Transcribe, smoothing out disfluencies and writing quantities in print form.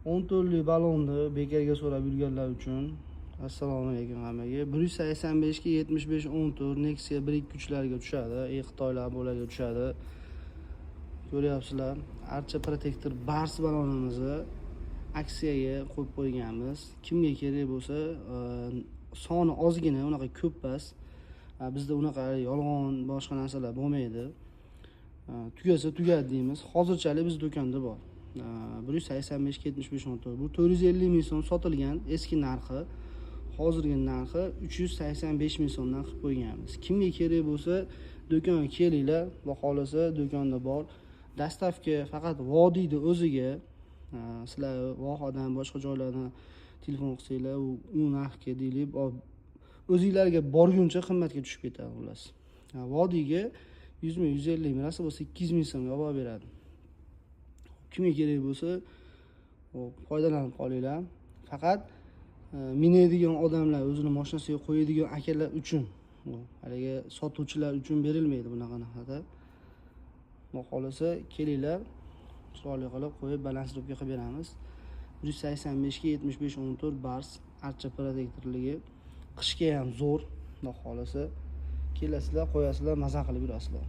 14 li balonni bekorga so'rab yurganlar uchun assalomu alaykum hammaga. 185 ga 75 14 Nexia 1 2 3larga tushadi, e xitoylar bularga tushadi. Ko'ryapsizlar, archa protektor Bars balonimizni aksiyaga qo'yib qo'yganmiz. Kimga kerak bo'lsa, soni ozgina, unaqa ko'p emas. Bizda unaqa yolg'on, boshqa narsalar bo'lmaydi. Tugasa tugadi deymiz. Hozirchalik biz do'konda bor. 185 ga 75 14. Bu 450 ming so'm sotilgan eski narxi. Hozirgi narxi 385 ming so'mdan qilib qo'yganmiz. Kimga kerak bo'lsa, do'konga kelinglar. Xudo xohlasa, do'konda bor. Доставка faqat vodiyni o'ziga. Sizlar vohadan, boshqa joylardan telefon qilsanglar, u narxga deylik, o'zinglarga borguncha qimmatga tushib ketadi, xullas. Vodiyga 100 ming, 150 ming, rosa bo'lsa 200 ming so'mga olib beradi. Kimga kerak bo'lsa, hop, foydalanib qolinglar. Faqat minadigan odamlar, o'zini mashinasiga qo'yadigan akalar uchun, bu haligi sotuvchilar uchun berilmaydi bunaqa narxda. Xudo xohlasa, kelinglar, chiroyli qilib qo'yib, балансировка qilib beramiz. 185 ga 75 14 Bars archa protektorligi qishga ham zo'r. Xudo xohlasa, kelasizlar, qo'yasizlar, maza qilib yurasizlar.